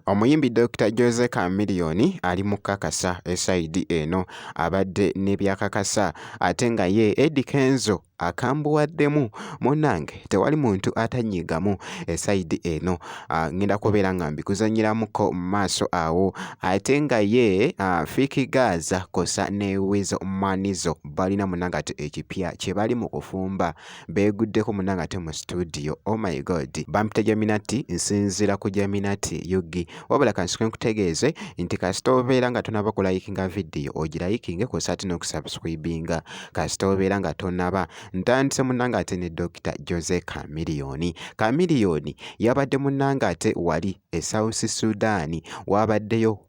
Omuyimbi Dokita Jose Chameleone ali mu kukakasa esayidi eno abadde ne by'akakasa ate nga ye Eddy Kenzo akambuwaddemu. Munnange tewali muntu atanyiigamu esayidi eno. Ngenda kubeera nga mbikuzannyiramuko mu maaso awo ate nga ye Fik Gaza kw'ossa ne Weasel Manizo balina munnange ate ekipya kye bali mu kufumba. Beeguddeko munnange ate mu situdiyo oh my God. Bampita Jaminati nsinziira ku Jaminati UG. Wabula kansooke nkutegeeze nti kasita obeera nga tonaba kulayikinga vidiyo ogirayikinge kw'ossa ate n'okusubscribinga kasita obeera nga tonaba. Ntandise munnange ate ne Dokita Jose Chameleone. Chameleone yabadde munnange ate wali e South Sudan waabaddeyo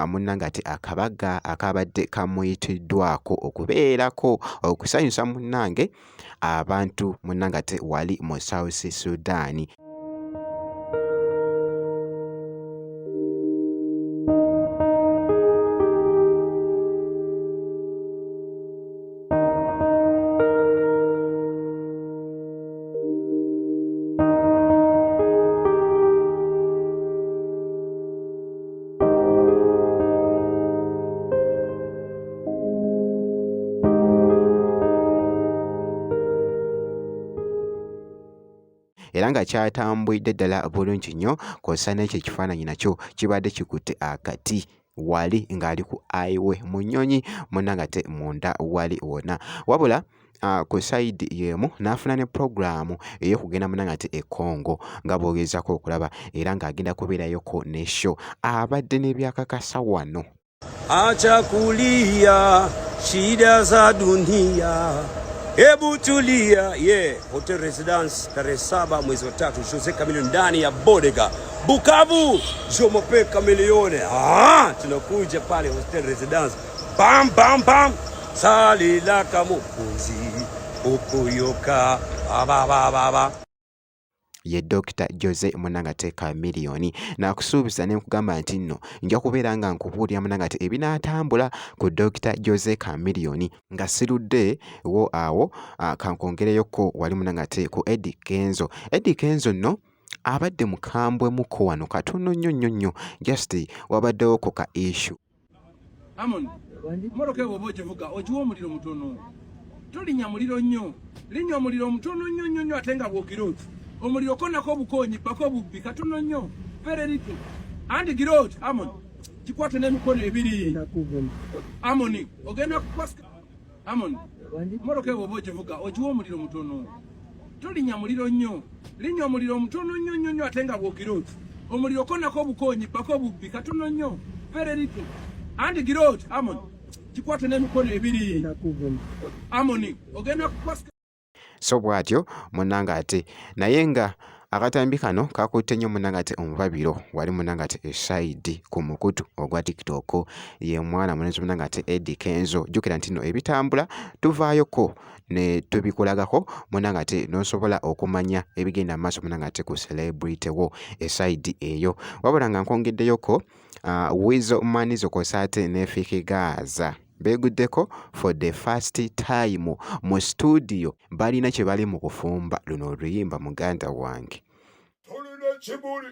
munnange ate akabaga akabadde kamuyitiddwako okubeerako okusanyusa munnange abantu munnange ate wali mu South Sudan. Era nga kyatambulidde ddala bulungi nnyo kw'ossa n'ekyo ekifaananyi nakyo kibadde kikutte akati wali ng'ali ku highway mu nnyonyi munnange ate munda wali wonna. Wabula ku sayidi y'emu n'afuna ne pulogulaamu ey'okugenda munnange ate e Congo nga bw'ogezaako okulaba era ng'agenda kubeerayoko ne show. Abadde ne by'akakasa wano. Acha kulia shida za dunia, hebu tulia. Yeah, Hotel Residence tarehe 7 mwezi wa 3, Jose Chameleone ndani ya Bodega Bukavu. Jomope Chameleone, tunakuja pale Hotel Residence, bam bam bam, salilaka mukunzi ukuyoka ba ba ba ba. Ye Dokita Jose Munangate Chameleone nakusuubiza ne nkugamba nti nno nja kubeera nga nkubuulira Munangate ebinaatambula ku Dokita Jose Chameleone nga sirudde wo awo. Kankwongereyoko wali Munangate ku Eddy Kenzo. Eddy Kenzo nno abadde mukambwemuko wano katono nnyo nnyo nnyo, just wabaddewo ko ka issue. Amon, mmotoka eyo bw'oba ogivuga ogiwa omuliro mutono, tolinnya muliro nnyo, linnya omuliro mutono nnyo nnyo nnyo ate nga bw'ogira oti omuliro konako obukoonyi bbako obubbi katono nnyo, very little. Andi gira oti Amon, gikwate n'emikono ebiri. Amon, ogenda kukwasika. Amon, mmotoka eyo bw'oba ogivuga ogiwa omuliro mutono, tolinnya muliro nnyo, linnya omuliro mutono nnyo nnyo nnyo ate nga bw'ogira oti omuliro konako obukoonyi bbako obubbi katono nnyo, very little. Andi gira oti Amon, gikwate n'emikono ebiri. Amon, ogenda kukwasika. So bw'atyo munnange ate naye nga akatambi kano kakutte nnyo munnange ate omubabiro wali munnange ate esayidi ku mukutu ogwa TikTok ye mwana mulenzi munnange ate Eddy Kenzo. Jjukira nti nno ebitambula tuvaayoko ne tubikulagako munnange ate n'osobola okumanya ebigenda mu maaso munnange ate ku celebrity wo esayidi eyo. Wabula nga nkwongeddeyoko Weasel Manizo kw'ossa ate ne Fik Gaza beeguddeko for the first time mu situdiyo, balina kye bali mu kufumba luno oluyimba muganda wange. Tulina ekibuli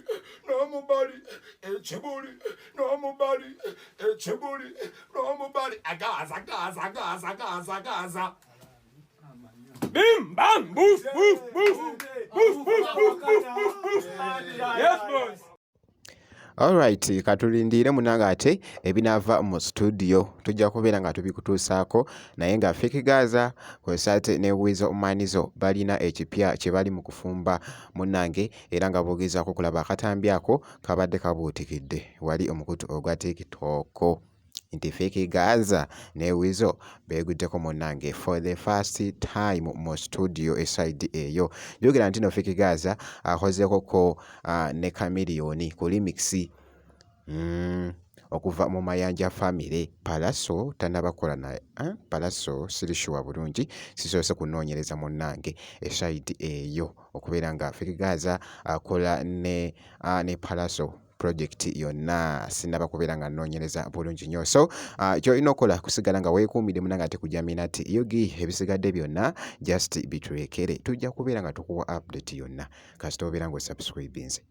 n'omubali, ekibuli n'omubali, ekibuli n'omubali, agaza gaza gaza gaza gaza. Bim bam boof boof boof boof boof boof boof boof boof. Yes boys. Alright, katulindiire munange ate ebinaava mu studio tujja kubeera nga tubikutuusaako naye nga Fik Gaza kw'ossa ate ne Weasel Manizo balina ekipya kye bali mu kufumba munnange era nga bw'ogezaako okulaba akatambi ako kabadde kabuutikidde wali omukutu ogwa TikTok nti Fik Gaza ne Weasel beeguddeko munnange for the first time mu studio eside eyo. Jjukira nti no Fik Gaza akozeeko ko ne Chameleone ku remix okuva mu Mayanja family. Pallaso tannaba kukola naye, Pallaso siri sure bulungi, sisoose kunoonyereza munnange eside eyo okubeera nga Fik Gaza akola ne Pallaso project yonna sinnaba kubeera nga nnoonyereza bulungi nnyo. So ky'olina okukola kusigala nga weekuumidde munnange ate ku Jaminati UG, ebisigadde byonna just bitulekere, tujja kubeera nga tukuwa update yonna kasita obeera ng'osubscribinze.